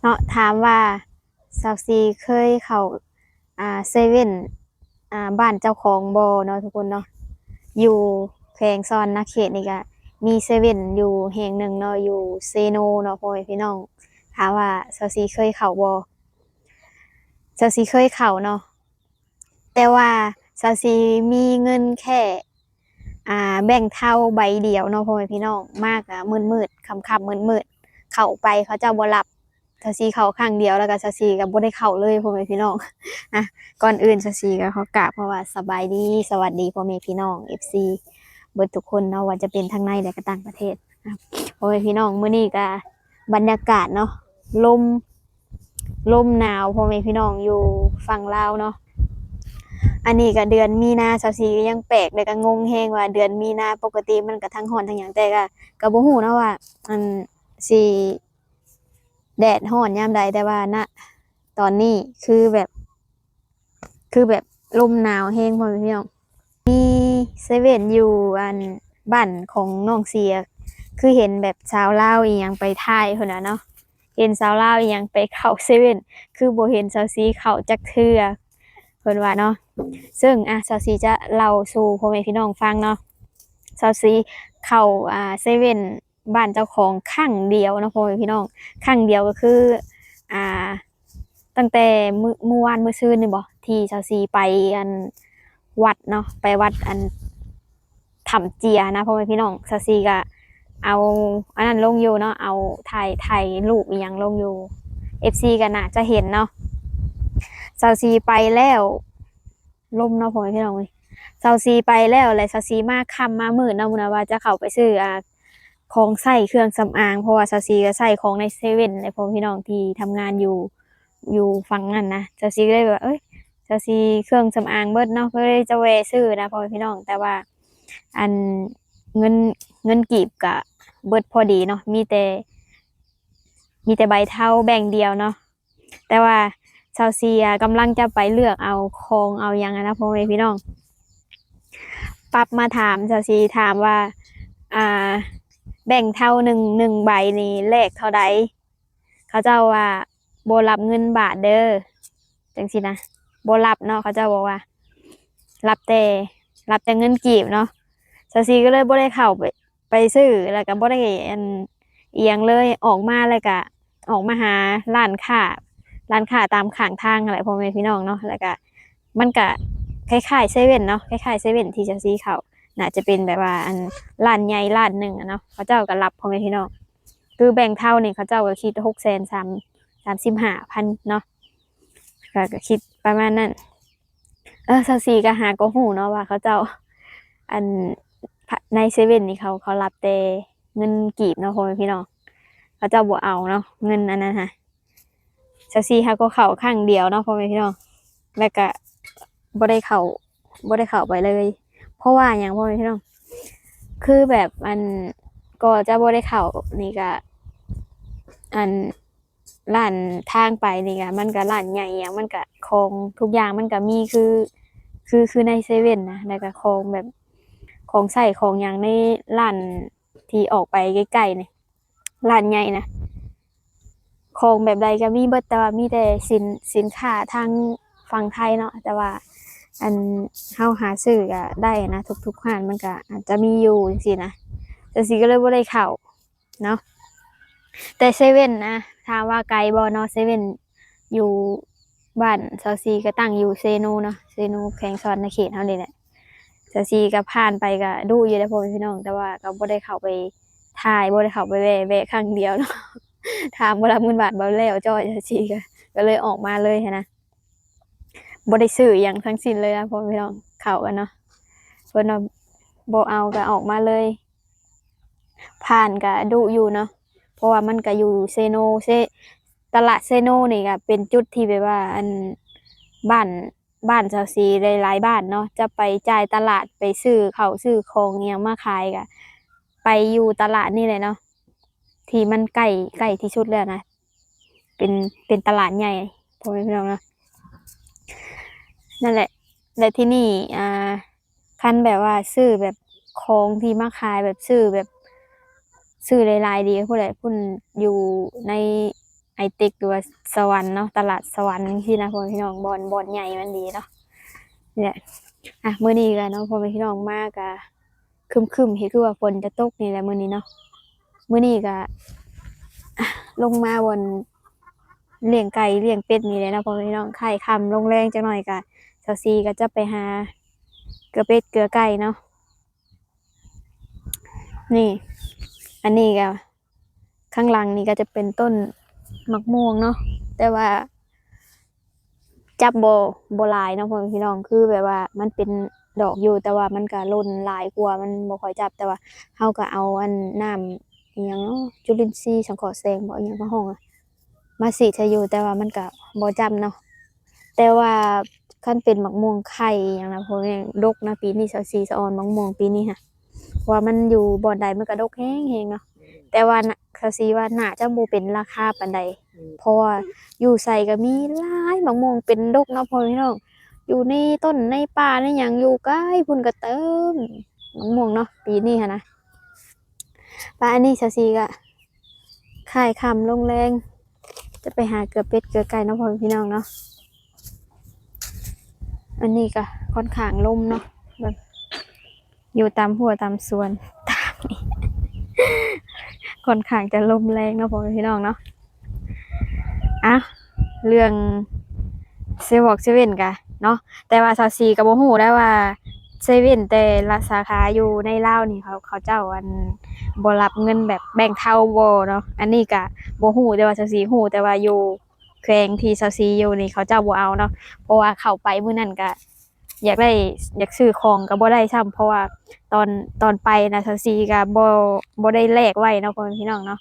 ເນາະ ຖາມວ່າສາວສີເຄີຍເຂົ້າ ອ່າ ເຊເວັ່ນ ອ່າ ບ້ານເຈົ້າຂອງບໍ່ເນາະທຸກຄົນເນາະ? ຢູ່ແຂວງສະຫວັນນະເຂດນີ້ກະມີເຊເວັ່ນຢູ່ແຫ່ງໜຶ່ງເນາະ ຢູ່ເຊໂນເນາະ ພໍ່ແມ່ພີ່ນ້ອງ. ຖາມວ່າສາວສີເຄີຍເຂົ້າບໍ່? ສາວສີເຄີຍເຂົ້າເນາະ ແຕ່ວ່າສາວສີມີເງິນແຄ່ ອ່າ ແບງເທົາໃບດຽວເນາະ ພໍ່ແມ່ພີ່ນ້ອງ. ມາກະມືດໆ ຄ່ຳໆ ມືດໆ ເຂົ້າໄປເຂົາເຈົ້າບໍ່ຮັບ ສາວສີເຂົ້າຄັ້ງດຽວ ແລ້ວກະສາວສີກະບໍ່ໄດ້ເຂົ້າເລີຍ ພໍ່ແມ່ພີ່ນ້ອງ. ອ່ະ ກ່ອນອື່ນສາວສີກະຂໍກາບຄຳວ່າສະບາຍດີ ສະຫວັດດີພໍ່ແມ່ພີ່ນ້ອງ ເອັຟຊີ ເບິດທຸກຄົນເນາະ ວ່າຈະເປັນທາງໃນ ແລະກະຕ່າງປະເທດ. ອ່ະ ພໍ່ແມ່ພີ່ນ້ອງ ມື້ນີ້ກະບັນຍາກາດເນາະ ລົມ ລົມໜາວ ພໍ່ແມ່ພີ່ນ້ອງຢູ່ຝັ່ງລາວເນາະ. ອັນນີ້ກະເດືອນມີນາ ສາວສີກະຍັງແປກ ແລະກະງົງແຮງວ່າເດືອນມີນາ ປົກກະຕິມັນກະທັງຮ້ອນທັງຫຍັງ ແຕ່ກະ ກະບໍ່ຮູ້ເນາະວ່າ ອັນ ຊິ ແດດຮ້ອນຍາມໃດ ແຕ່ວ່າ ນະ ຕອນນີ້ຄືແບບ ຄືແບບລົມໜາວແຮງ ພໍ່ແມ່ພີ່ນ້ອງ. ມີເຊເວັ່ນຢູ່ ອັນ ບ້ານຂອງນ້ອງເສຍ ຄືເຫັນແບບຊາວລາວອີ່ຫຍັງໄປຖ່າຍພຸ້ນນະເນາະ ເຫັນຊາວລາວອີ່ຫຍັງໄປເຂົ້າເຊເວັ່ນ ຄືບໍ່ເຫັນສາວສີເຂົ້າຈັກເທື່ອ ເພິ່ນວ່າເນາະ. ເຊິ່ງ ອ່ະ ສາວສີຈະເລົ່າສູ່ພໍ່ແມ່ພີ່ນ້ອງຟັງເນາະ ສາວສີເຂົ້າ ອ່າ ເຊເວັ່ນ ບ້ານເຈົ້າຂອງຄັ້ງດຽວເນາະ ພໍ່ແມ່ພີ່ນ້ອງ. ຄັ້ງດຽວກະຄື ອ່າ ຕັ້ງແຕ່ມື້ ມື້ວານມື້ຊືນນີ້ບໍ ທີ່ສາວສີໄປ ອັນ ວັດເນາະ ໄປວັດ ອັນ ຖ້ຳເຈຍນະ ພໍ່ແມ່ພີ່ນ້ອງ. ສາວສີກະເອົາອັນນັ້ນລົງຢູ່ເນາະ ເອົາຖ່າຍ ຖ່າຍຮູບອີ່ຫຍັງລົງຢູ່ ເອັຟຊີກະໜ້າຈະເຫັນເນາະ. ສາວສີໄປແລ້ວ ລົມເນາະ ພໍ່ແມ່ພີ່ນ້ອງເອີຍ. ສາວສີໄປແລ້ວ ແລະ ສາວສີມາຄ່ຳມາມືດເນາະ ມື້ນັ້ນວ່າຈະເຂົ້າໄປຊື້ ອ່າ ຂອງໃຊ້ເຄື່ອງສຳອາງ ເພາະວ່າສາວສີກະໃຊ້ຂອງໃນເຊເວັ່ນແຫຼະ ພໍ່ແມ່ພີ່ນ້ອງ ທີ່ທຳງານຢູ່ ຢູ່ຝັ່ງນັ້ນນະ. ສາວສີກະເລີຍແບບວ່າ ເອີຍ ສາວສີເຄື່ອງສຳອາງເບິດເນາະ ກະເລີຍຈະແວ່ຊື້ນະ ພໍ່ແມ່ພີ່ນ້ອງ. ແຕ່ວ່າ ອັນ ເງິນ ເງິນກີບກະເບິດພໍດີເນາະ ມີແຕ່ ມີແຕ່ໃບເທົາແບງດຽວເນາະ. ແຕ່ວ່າສາວສີກຳລັງຈະໄປເລືອກເອົາຂອງເອົາຫຍັງຫັ້ນນະ ພໍ່ແມ່ພີ່ນ້ອງ. ປັບມາຖາມ ສາວສີຖາມວ່າ ອ່າ ແບງເທົາໜຶ່ງ ໜຶ່ງໃບນີ້ແລກເທົ່າໃດ? ເຂົາເຈົ້າວ່າ ບໍ່ຮັບເງິນບາດເດີ ຈັ່ງຊີ້ນະ ບໍ່ຮັບເນາະ ເຂົາເຈົ້າບອກວ່າ ຮັບແຕ່ ຮັບແຕ່ເງິນກີບເນາະ. ສາວສີກະເລີຍບໍ່ໄດ້ເຂົ້າໄປ ໄປຊື້ ແລ້ວກະບໍ່ໄດ້ ອັນ ອີ່ຫຍັງເລີຍ ອອກມາແລ້ວກະອອກມາຫາຮ້ານຄ້າ ຮ້ານຄ້າຕາມຂ້າງທາງຫັ້ນແຫຼະ ພໍ່ແມ່ພີ່ນ້ອງເນາະ. ແລ້ວກະມັນກະຄ້າຍໆເຊເວັ່ນເນາະ ຄ້າຍໆເຊເວັ່ນທີ່ສາວສີເຂົ້າ ໜ້າຈະເປັນແບບວ່າ ອັນ ຮ້ານໃຫຍ່ຮ້ານໜຶ່ງອະເນາະ ເຂົາເຈົ້າກະຮັບ ພໍ່ແມ່ພີ່ນ້ອງ. ຄືແບງເທົານີ້ເຂົາເຈົ້າກະຄິດຫົກແສນສາມ ສາມສິບຫ້າພັນເນາະ ກະ ກະຄິດປະມານນັ້ນ. ເອີ ສາວສີກະຫາກໍຮູ້ເນາະວ່າເຂົາເຈົ້າ ອັນ ພະ ໃນເຊເວັ່ນນີ້ເຂົາ ເຂົາຮັບແຕ່ເງິນກີບເນາະ ພໍ່ແມ່ພີ່ນ້ອງ ເຂົາເຈົ້າບໍ່ເອົາເນາະ ເງິນອັນນັ້ນຫະ. ສາວສີຫາກໍເຂົ້າຄັ້ງດຽວເນາະ ພໍ່ແມ່ພີ່ນ້ອງ ແລ້ວກະບໍ່ໄດ້ເຂົ້າ ບໍ່ໄດ້ເຂົ້າໄປເລີຍ. ເພາະວ່າຫຍັງ ພໍ່ແມ່ພີ່ນ້ອງ ຄືແບບ ອັນ ກໍຈະບໍ່ໄດ້ເຂົ້ານີ້ກະ ອັນ ຮ້ານທາງໄປນີ້ກະ ມັນກະຮ້ານໃຫຍ່ຫຍັງ ມັນກະຂອງທຸກຢ່າງມັນກະມີຄື ຄື ຄືໃນເຊເວັ່ນນະ ແລ້ວກະຂອງແບບ ຂອງໃຊ້ຂອງຫຍັງໃນຮ້ານທີ່ອອກໄປໃກ້ໆນີ້ ຮ້ານໃຫຍ່ນະ ຂອງແບບໃດກະມີເບິດ ແຕ່ວ່າມີແຕ່ສິນ ສິນຄ້າທາງຝັ່ງໄທເນາະ. ແຕ່ວ່າ ອັນ ເຮົາຫາຊື້ກະໄດ້ນະ ທຸກໆຮ້ານມັນກະອາດຈະມີຢູ່ຈັ່ງຊີ້ນະ ຈັ່ງຊີ້ກະເລີຍບໍ່ໄດ້ເຂົ້າ ເນາະ. ແຕ່ເຊເວັ່ນນະ ຖາມວ່າໄກບໍ່ເນາະ ເຊເວັ່ນຢູ່ບ້ານສາວສີກະຕັ້ງຢູ່ເຊໂນເນາະ ເຊໂນ ແຂວງສະຫວັນນະເຂດເຮົານີ້ແຫຼະ. ສາວສີກະຜ່ານໄປກະດຸຢູ່ເດ້ ພໍ່ແມ່ພີ່ນ້ອງ ແຕ່ວ່າກະບໍ່ໄດ້ເຂົ້າໄປຖ່າຍ ບໍ່ໄດ້ເຂົ້າໄປແວ່ ແວ່ຄັ້ງດຽວເນາະ ຖາມບໍ່ຮັບເງິນບາດ ບໍ່ແລ້ວຈ້ອຍ ສາວສີກະ ກະເລີຍອອກມາເລີຍຫັ້ນນະ. ບໍ່ໄດ້ຊື້ອີ່ຫຍັງທັງສິ້ນເລີຍນະ ພໍ່ແມ່ພີ່ນ້ອງ ເຂົ້າກັນເນາະ ເພິ່ນວ່າບໍ່ເອົາກະອອກມາເລີຍ. ຜ່ານກະດຸຢູ່ເນາະ ເພາະວ່າມັນກະຢູ່ເຊໂນ ເຊ ຕະຫຼາດເຊໂນນີ້ກະເປັນຈຸດທີ່ແບບວ່າ ອັນ ບ້ານ ບ້ານສາວສີຫຼາຍໆບ້ານເນາະ ຈະໄປຈ່າຍຕະຫຼາດ ໄປຊື້ເຂົ້າຊື້ຂອງອີ່ຫຍັງມາຂາຍ ກະໄປຢູ່ຕະຫຼາດນີ້ແຫຼະເນາະ ທີ່ມັນໃກ້ ໃກ້ທີ່ສຸດແລ້ວນະ ເປັນ ເປັນຕະຫຼາດໃຫຍ່ ພໍ່ແມ່ພີ່ນ້ອງເນາະ. ນັ້ນແຫຼະ ແລະ ທີ່ນີ້ ອ່າ ຄັນແບບວ່າຊື້ແບບຂອງທີ່ມາຂາຍ ແບບຊື້ແບບ ຊື້ຫຼາຍໆ ດີພຸ້ນແຫຼະ ພຸ້ນ ຢູ່ໃນ ໄອເຕັກ ຫຼືວ່າສະຫວັນເນາະ, ຕະຫຼາດສະຫວັນຈັ່ງຊີ້ນະ ພໍ່ແມ່ພີ່ນ້ອງ, ບ່ອນ ບ່ອນໃຫຍ່ມັນດີເນາະ. ນີ້ແຫຼະ ອ່ະ ມື້ນີ້ກະເນາະ ພໍ່ແມ່ພີ່ນ້ອງ, ມາກະຄຶ້ມໆ ເຮັດຄືວ່າຝົນຈະຕົກນີ້ແຫຼະມື້ນີ້ເນາະ. ມື້ນີ້ກະ ອ່ະ ລົງມາບ່ອນລ້ຽງໄກ່ລ້ຽງເປັດນີ້ແຫຼະເນາະ ພໍ່ແມ່ພີ່ນ້ອງ. ຄ້າຍຄ່ຳລົງແລງຈັກໜ້ອຍກະ ສາວສີກະຈະໄປຫາເກືອເປັດເກືອໄກ່ເນາະ. ນີ້ ອັນນີ້ກະ ຂ້າງຫຼັງນີ້ກະຈະເປັນຕົ້ນໝາກມ່ວງເນາະ, ແຕ່ວ່າຈັບບໍ່ ບໍ່ຫຼາຍເນາະ ພໍ່ແມ່ພີ່ນ້ອງ. ຄືແບບວ່າມັນເປັນດອກຢູ່ ແຕ່ວ່າມັນກະຫຼົ່ນຫຼາຍກວ່າ, ມັນບໍ່ຄ່ອຍຈັບ. ແຕ່ວ່າເຮົາກະເອົາອັນ ນ້ຳອີ່ຫຍັງເນາະ ຈຸລິນຊີສັງເຄາະແສງບໍ ອີ່ຫຍັງເຂົາຮ້ອງ ມາສີດໃສ່ຢູ່ ແຕ່ວ່າມັນກະບໍ່ຈັບເນາະ. ແຕ່ວ່າຄັນເປັນໝາກມ່ວງໄຂ່ອີ່ຫຍັງນະ ພວກນີ້ດົກນະ, ປີນີ້ສາວສີສະອອນໝາກມ່ວງປີນີ້ຫັ້ນ ເພາະວ່າມັນຢູ່ບ່ອນໃດມັນກະດົກແຮງໆເນາະ. ແຕ່ວ່ານະ ສາວສີວ່າໜ້າຈະບໍ່ເປັນລາຄາປານໃດ ເພາະວ່າຢູ່ໃສກະມີຫຼາຍ, ໝາກມ່ວງເປັນດົກເນາະ ພໍ່ແມ່ພີ່ນ້ອງ. ຢູ່ໃນຕົ້ນໃນປ່າໃນຫຍັງ ຢູ່ໄກພຸ້ນກະເຕີມ ໝາກມ່ວງເນາະ ປີນີ້ຫັ້ນນະ. ປະ ອັນນີ້ສາວສີກະຄ້າຍຄ່ຳລົງແລງ ຈະໄປຫາເກືອເປັດເກືອໄກ່ເນາະ ພໍ່ແມ່ພີ່ນ້ອງເນາະ. ອັນນີ້ກະຂ້ອນຂ້າງລົມເນາະ ເບິ່ງ ຢູ່ຕາມຮົ້ວຕາມສວນ ຕາມນີ້ ຂ້ອນຂ້າງຈະລົມແຮງເນາະ ພໍ່ແມ່ພີ່ນ້ອງເນາະ. ອ່ະ ເລື່ອງເຊວອກເຊເວັ່ນກະເນາະ, ແຕ່ວ່າສາວສີກະບໍ່ຮູ້ໄດ້ວ່າເຊເວັ່ນແຕ່ລະສາຂາຢູ່ໃນລາວນີ້ ເຂົາ ເຂົາເຈົ້າ ອັນ ບໍ່ຮັບເງິນແບບແບ່ງເທົ່າບໍ່ເນາະ. ອັນນີ້ກະບໍ່ຮູ້ ແຕ່ວ່າສາວສີຮູ້ແຕ່ວ່າຢູ່ແຂວງທີ່ສາວສີຢູ່ນີ້ ເຂົາເຈົ້າບໍ່ເອົາເນາະ, ເພາະວ່າເຂົ້າໄປມື້ນັ້ນກະ ຢາກໄດ້ ຢາກຊື້ຂອງກະບໍ່ໄດ້ຊ້ຳ ເພາະວ່າຕອນ ຕອນໄປນະ ສາວສີກະບໍ່ ບໍ່ໄດ້ແລກໄວ້ເນາະ ພໍ່ແມ່ພີ່ນ້ອງເນາະ.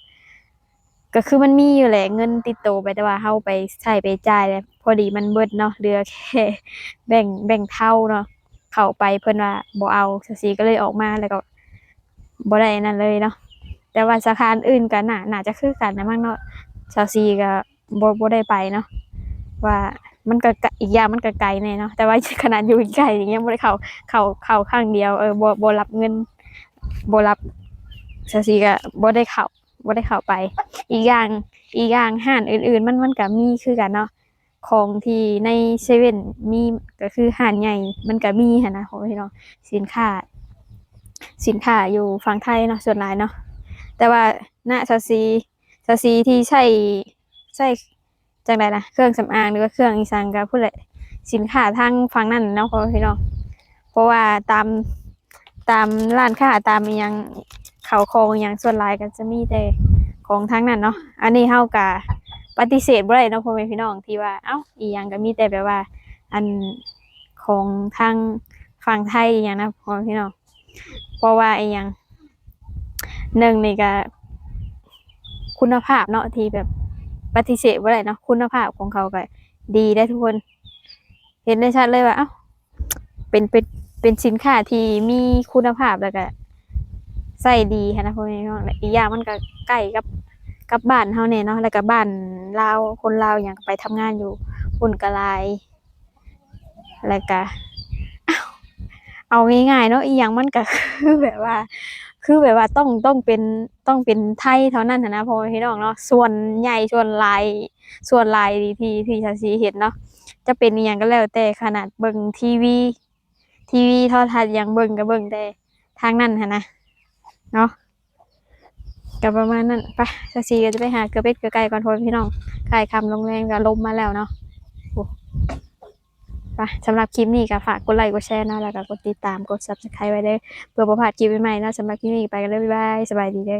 ກະຄືມັນມີຢູ່ແຫຼະ ເງິນຕິດໂຕໄປ, ແຕ່ວ່າເຮົາໄປໃຊ້ໄປຈ່າຍແລ້ວ ພໍດີມັນເບິດເນາະ, ເຫຼືອແຄ່ແບ່ງ ແບ່ງເທົ່າເນາະ. ເຂົ້າໄປເພິ່ນວ່າບໍ່ເອົາ, ສາວສີກະເລີຍອອກມາ ແລ້ວກະບໍ່ໄດ້ອັນນັ້ນເລີຍເນາະ. ແຕ່ວ່າສາຂາອື່ນກະໜ້າ ໜ້າຈະຄືກັນນະມັ້ງເນາະ, ສາວສີກະ ບໍ່ ບໍ່ໄດ້ໄປເນາະ ວ່າມັນກະ ກະ ອີກຢ່າງມັນກະໄກແດ່ເນາະ, ແຕ່ວ່າຂະໜາດຢູ່ໃກ້ຍັງບໍ່ໄດ້ເຂົ້າ ເຂົ້າ ເຂົ້າຄັ້ງດຽວ ເອີ ບໍ່ ບໍ່ຮັບເງິນ ບໍ່ຮັບ ສາວສີກະບໍ່ໄດ້ເຂົ້າ ບໍ່ໄດ້ເຂົ້າໄປ. ອີກຢ່າງ ອີກຢ່າງຮ້ານອື່ນໆ ມັນ ມັນກະມີຄືກັນເນາະ, ຂອງທີ່ໃນເຊເວັ່ນມີ ກະຄືຮ້ານໃຫຍ່ມັນກະມີຫັ້ນນະ ພໍ່ແມ່ພີ່ນ້ອງ, ສິນຄ້າ ສິນຄ້າຢູ່ຝັ່ງໄທເນາະ ສ່ວນຫຼາຍເນາະ. ແຕ່ວ່ານະ ສາວສີ ສາວສີທີ່ໃຊ້ ໃຊ້ ຈັ່ງໃດນະ ເຄື່ອງສຳອາງ ຫຼືວ່າເຄື່ອງອີ່ຫຍັງກະພຸ້ນແຫຼະ ສິນຄ້າທາງຝັ່ງນັ້ນເນາະ ພໍ່ແມ່ພີ່ນ້ອງ. ເພາະວ່າຕາມ ຕາມຮ້ານຄ້າ ຕາມອີ່ຫຍັງ ເຂົ້າຂອງອີ່ຫຍັງ ສ່ວນຫຼາຍກະຈະມີແຕ່ຂອງທາງນັ້ນເນາະ. ອັນນີ້ເຮົາກະປະຕິເສດບໍ່ໄດ້ເນາະ ພໍ່ແມ່ພີ່ນ້ອງ ທີ່ວ່າ ເອົ້າ ອີ່ຫຍັງກະມີແຕ່ແບບວ່າ ອັນ ຂອງທາງຝັ່ງໄທອີ່ຫຍັງນະ ພໍ່ແມ່ພີ່ນ້ອງ. ເພາະວ່າອີ່ຫຍັງ ໜຶ່ງນີ້ກະຄຸນນະພາບເນາະ ທີ່ແບບປະຕິເສດບໍ່ໄດ້ເນາະ, ຄຸນນະພາບຂອງເຂົາກະດີເດ້ທຸກຄົນ. ເຫັນໄດ້ຊັດເລີຍວ່າ ເອົ້າ ເປັນ ເປັນ ເປັນສິນຄ້າທີ່ມີຄຸນນະພາບ ແລ້ວກະໃຊ້ດີຫັ້ນນະ ພໍ່ແມ່ພີ່ນ້ອງ. ແລະ ອີກຢ່າງມັນກະໃກ້ກັບ ກັບບ້ານເຮົາແດ່ເນາະ, ແລ້ວກະບ້ານລາວ ຄົນລາວຫຍັງກະໄປທຳງານຢູ່ພຸ້ນກະຫຼາຍ. ແລ້ວກະ ເອົາ ເອົາງ່າຍໆເນາະ ອີ່ຫຍັງມັນກະຄືແບບວ່າ ຄືແບບວ່າຕ້ອງ ຕ້ອງເປັນ ຕ້ອງເປັນໄທເທົ່ານັ້ນຫັ້ນນະ ພໍ່ແມ່ພີ່ນ້ອງເນາະ. ສ່ວນໃຫຍ່ ສ່ວນຫຼາຍ ສ່ວນຫຼາຍທີ່ ທີ່ສາວສີເຫັນເນາະ ຈະເປັນອີ່ຫຍັງກະແລ້ວແຕ່ ຂະໜາດເບິ່ງທີວີ ທີວີ ໂທລະທັດຫຍັງເບິ່ງກະເບິ່ງແຕ່ທາງນັ້ນຫັ້ນນະເນາະ. ກະປະມານນັ້ນ ໄປ ສາວສີກະຈະໄປຫາເກືອເປັດເກືອໄກ່ກ່ອນ ພໍ່ແມ່ພີ່ນ້ອງ, ຄ້າຍຄ່ຳລົງແລງ ກະລົມມາແລ້ວເນາະ. ໂອ້ ໄປ ສຳລັບຄລິບນີ້ກະຝາກກົດໄລກົດແຊເນາະ ແລ້ວກະກົດຕິດຕາມ ກົດ Subscribe ໄວ້ເດີ ເພື່ອບໍ່ພາດຄລິບໃໝ່ໆເນາະ. ສຳລັບຄລິບນີ້ໄປກ່ອນເດີ ບາຍບາຍ ສະບາຍດີເດີ.